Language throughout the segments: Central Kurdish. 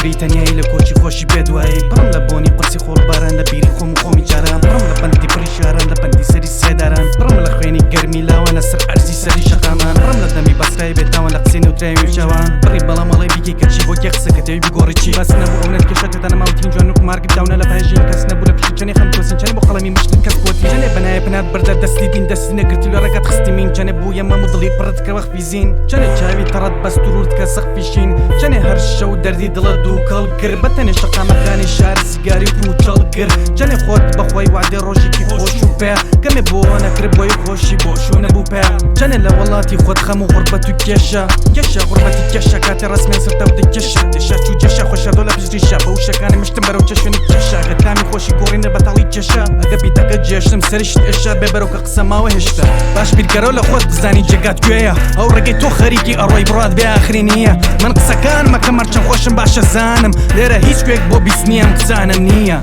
سری تەنیایی لە کۆچی خۆشی بێ دوایی. پڕم لە بۆنی قورسی خۆڵ باران، لە بیری خۆم و خۆمی جاران. پڕم لە بەندی پڕی شاران، لە بەندی سەری سێداران. پڕم لە خوێنی گەرمی لاوان لەسەر عەرزی سەری شەقامان. پڕم لە دەمی بەسرای بێتاوان، لە قسەی نەوتراوی چاوان. پڕی بەڵام ئەڵێ بیکەی کە چی، بۆ کێ قسەکە دەوی بگۆڕی چی؟ بەس نەبوو ئەونەت کێشە تێدا نەماوتین، جوان و قومارگت داونە لە پای ژین. کەس نەبوو لە پشتی چەنێ خەم تۆسین، چەنێ بۆ قەڵەمی مشتت کەس بۆتی. چەنێ بەنایە پەنات بردە دەستی دین، دەستی نەگرتی لە ڕێگات خستی مین. چەنێ بوویە مەم و دڵی پڕت کە وەخفی زین، چەنێ چاوی تەڕت بەست و ڕووت کە سەقفی شین. چەنێ هەر شەو دەردی دڵت دووکەڵ کرد، بەتەنێ شەقامەکانی شار سیگاری پووچەڵ کرد. چەنێ خۆت بەخۆی وعدەی ڕۆژێکی خۆش و پێ، کەمێ بۆ نەکرد بۆی خۆشی بۆ شوو نەبوو پێ. چەنێ لە وڵاتی خۆت خەم و غوربەت و کێشە، کێشە غوربەتی کێشە، کاتێ ڕەسمیان سەر تەودە کێشە. دێشە چوو جێشە خۆشە دۆ لە پشت ڕیشە، بە وشەکانی مشتم بەرەو چێ شوێنی کێشە. ئەگە تامی خۆشی گۆڕینە بەتاڵی کێشە، ئەگە بیتەکە جێشتم سەریشت ئێشە، بێ بەرەو کە قسە ماوە هێشتا. باش بیرکەرەوە لە خۆت بزانی جێگات کوێیە، ئەو ڕێگەی تۆ خەریکی ئەڕۆی بڕات بێ ئاخری نییە. من قسەکان مەکەم هەرچەند خۆشم باشە زانم، لێرە هیچ کوێک بۆ بیستنی ئەم قسانە نییە.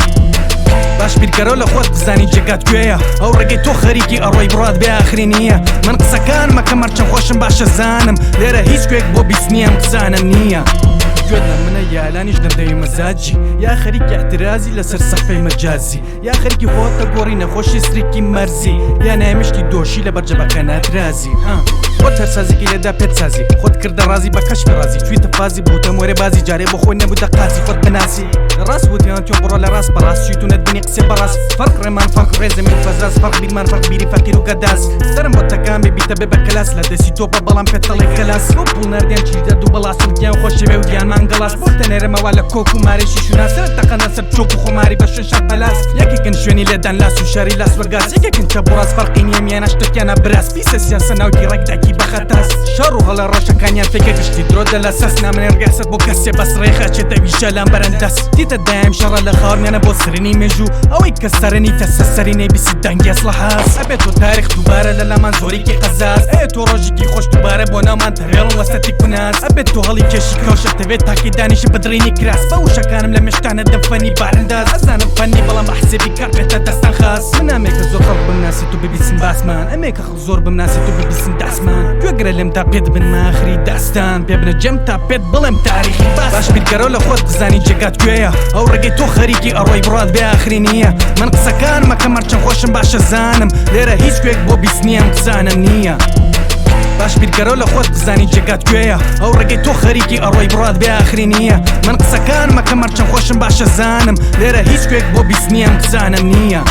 باش بیرکەرەوە لە خۆت بزانی جێگات کوێیە، ئەو ڕێگەی تۆ خەریکی ئەڕۆی بڕات بێ ئاخری نییە. من قسەکان مەکەم هەرچەند خۆشم باشە زانم، لێرە هیچ کوێک بۆ بیستنی ئەم قسانە نییە. گوێت لە منە یالانیش نەدەوی مەزاجی، یا خەریکی اعترازی لەسەر سەحفەی مەجازی، یا خەریکی خۆت دەگۆڕی نەخۆشی سریکی مەرزی، یا نایمشتی دۆشی لەبەر جەبەکە ناترازی. خۆت هەر سازێکی لێدا پێت سازی، خۆت کردە ڕازی بە کەشفی ڕازی، چویتە فازی بووتە مۆرێ بازی، جارێ بۆ خۆی نەبووتە قازی. خۆت بناسی ڕاست وتیان تۆ بڕۆ لە ڕاست بەڕاست چیت و نەتبینی قسێ بەڕاست. فەرق ڕێمان فەرق ڕێ زەمین فەزاز، فەرق بیرمان فەرق بیری فەقیر و گەداز. سەرم بۆ تەکان بێ بیتە بێ بە کەلاس، لە دەستی تۆ بە بەڵام پێت دەڵێ کەلاس. بۆ پوڵ ناردیان چی دەرد و بەڵاس و گیان خۆشەوێ و گیانمان گەڵاس. بۆ تەنێرەمەوە لە کۆک و مارێکی شوناس، سەرت تەقەنە سەر چۆک و خۆماری بە شوێن شار پەلاس. یەکێکن شوێنی لێدان لاس و شاری لاس وەرگاس، یەکێکن چەپ و ڕاست فەرقی نییە میانە شتێکیانە براس. پیسە سیاسە ناوکی ڕێک دایکی بە خەتاس، شەڕ و هەڵە ڕەشەکانیان فێکە گشتی درۆ دە لە سەس. نامەنێ ڕیاسەت بۆ کەسێ بەس ڕێخە چێ دەویشە لام بەرەندەست. دیتە دایم شەڕە لە خاوەرمیانە بۆ سرنی مێژوو، ئەوەی کە سەرنی تەسە سەری نەیبیسی دەنگی ئەسڵەحاس. ئەبێ تۆ تاریخ دووبارە لە لامان زۆریکی قەزاز، ئەیە تۆ ڕۆژێکی خۆش دووبارە بۆ ناومان تەوێڵم وەسەتی کوناز. ئەبێت تۆ هەڵی کێشی کەوشە تەوێت تاکی دانیشی بەدڕینی کراس. بە وشەکانم لە مێشتانە دەم فەنی بارنداز، ئەزانم فەنی بەڵام بە حسێبی کار بێتە دەستان خاس. من ئەمێکە زۆر خەڵک بمناسیت و ببیسن باسمان، ئەمێکە خەڵک زۆر بمناسیت و ببیسن داسمان. گوێگرە لێم تا پێت بن ماخری داستان، پێ بنە جێم تا پێت بڵێم تاریخی باس. باش بیرکەرەوە لە خۆت بزانی جێگات کوێیە، ئەو ڕێگەی تۆ خەریکی ئەڕۆی بڕات بێ ئاخری نییە. من قسەکان مەکەم هەرچەند خۆشم باشە زانم، لێرە هیچ کوێک بۆ بیستنی ئەم قسانە نییە. باش بیرکەرەوە لە خۆت بزانی جێگات کوێیە، ئەو ڕێگەی تۆ خەریکی ئەڕۆی بڕات بێ ئاخری نییە. من قسەکان مەکەم هەرچەند خۆشم باشە زانم، لێرە هیچ کوێک بۆ بیستنی ئەم قسانە نییە.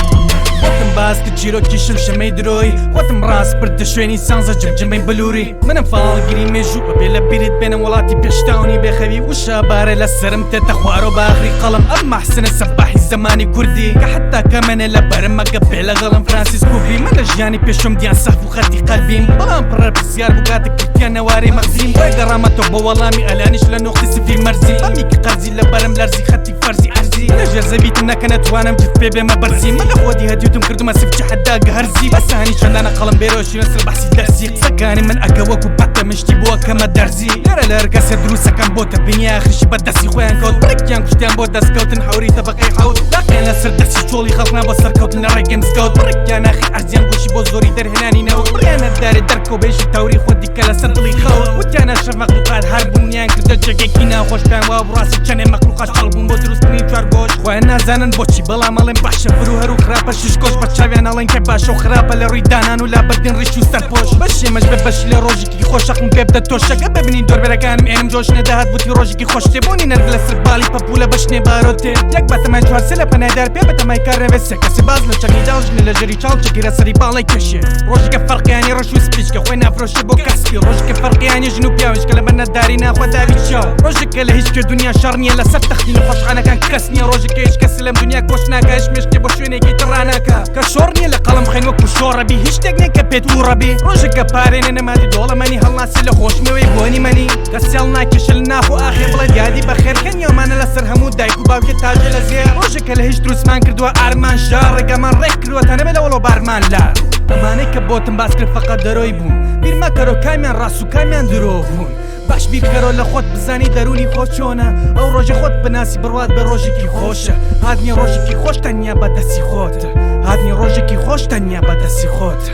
خۆتم باس کرد چیرۆکی شمشەمەی درۆی، خۆتم ڕاست بردە شوێنی سانزە جمجمەی بلووری. منم فاڵگری مێژوو بەبێ لە بیرت بێنم وڵاتی پێشتاونی بێخەوی. وشە بارێ لە سەرم تێتە خوارەوە باخری قەڵم، ئەم مەحسنە سەباحی زەمانی کوردی کە حتا کەمەنێ لە بەرم مەگە بێ لەگەڵم فرانسیس کوبی. من لە ژیانی پێشم دیان سەحف و خەتی قەلبیم، بەڵام پڕە پرسیار بوو کاتێک کردیان نەوارەی مەغزیم. بۆیە گەڕامەتەوە بۆ وەڵامی ئەلانیش لە نوقتی سفری مەرزی، بەمیکی قەرزی لە بەرم لەرزی خەتی فەرزی ئەرزی. لە ژێر زەویتم نەکەنە توانم جف پێ بێمە بەرزی، من لە خۆدی هەدیوتم کردمە سفچی حەدا گەهەرزی. بەسانی چەندانە قەڵم بێرۆشینە سەر بەحسی دەرسی، قسەکانی من ئەگە وەکو پەتە مشتی بۆ کەمە دەرزی. لێرە لە هەر کەسێ دروستەکەم بۆتە بنیا ئاخریشی بە دەستی خۆیان کەوت، بڕێکیان کوشتیان بۆ دەستکەوتن حەوری تەبەقەی حەوت. لاقیان لەسەر دەستی چۆڵی خەڵکنا بۆ سەرکەوتن لە ڕێگەی مزگەوت، بڕێکیان ئاخی ئەرزیان گۆشی بۆ زۆری دەرهێنانی نەوت. بڕیانە دارێ دەرکەوت بێژی تەوری خۆ دیکە لەسەر دڵی خەوت. وتیانە شەف مەخلوقات هەر بوونیان کردە جێگەیەکی ناخۆش، پێیان وابوو ڕاستی چەنێ مەخلوقات چاڵ بوون بۆ دروستکردنی چوار گۆش. خۆیان نازانن بۆچی بەڵام ئەڵێن باشە فرو هەر و خراپە شش گۆش، بە چاویان ئەڵێن کێ باشە و خراپە لە ڕووی دانان و لابردن ڕیش و سەرپۆش. بەشی ئێمەش بێ بەشی لە ڕۆژێکی خۆش ئەقڵم پێ بدە تۆشەکە ببینی دۆربەرەکانم ئێنم جۆش نەدەهات وتی ڕۆژێکی خۆش تێ بۆنی نەرگ لەسەر باڵی پەپوولە بەشنێ بارۆتێ. یەک بەتەمای چوار سێ لە پەنای دار پێ بەتەمای کار نەبێ سێ کەسێ باز لە چەقی داڵ ژنێ لە ژێری چاڵ چەکیرە سەری باڵای کێشێ. ڕۆژێکە فەرقیانی ڕەش و سپیش کە خۆی نافرۆشێ بۆ کاسپی، ڕۆژێکە فەرقیانی ژن و پیاویش کە لەبەر نەداری ناخوا داوی چاو. ڕۆژێکە لە هیچ کوێ دنیا شەڕ نییە لەسەر تەختی نەخۆشخانەکان کەس نییە، ڕۆژێکە هیچ کەس لەم دنیا کۆچ ناکا هیچ مێشکێ بۆ شوێنێکی تر ڕاناکا کە شۆڕ نییە لە قەڵەم خوێن وەکو شۆڕەبی هیچ شتێک نییە کە پێت وڕەبی. ڕۆژێکە پارەی نە نەمادی دۆڵەمەنی هەڵناسی لە خۆشمەوەی بۆنی مەنی کە سێڵ ناکێشە لە ناخ و ئاخێ بڵێت یادی بەخێر کە نیوەمانە لەسەر هەموو دایک و باوکێ تاژێ لە زێ. ڕۆژێکە لە هیچ دروستمان کردووە ئارمان ژا ڕێگامان ڕێک کردووە تا نەبێ لە وەڵۆ بارمان لا. ئەمانەی کە بۆتم باس کرد فەقەت دەرۆی بوون، بیر مەکەرۆ کامیان ڕاست و کامیان درۆ بوون. باش بیرکەرۆ لە خۆت بزانی دەروونی خۆت چۆنە، ئەو ڕۆژە خۆت بناسی بڕوات بە ڕۆژێکی خۆشە. هاتنی ڕۆژێکی خۆش تەنیا بە دەستی خۆتە، هاتنی ڕۆژێکی خۆش تەنیا بە دەستی خۆتە.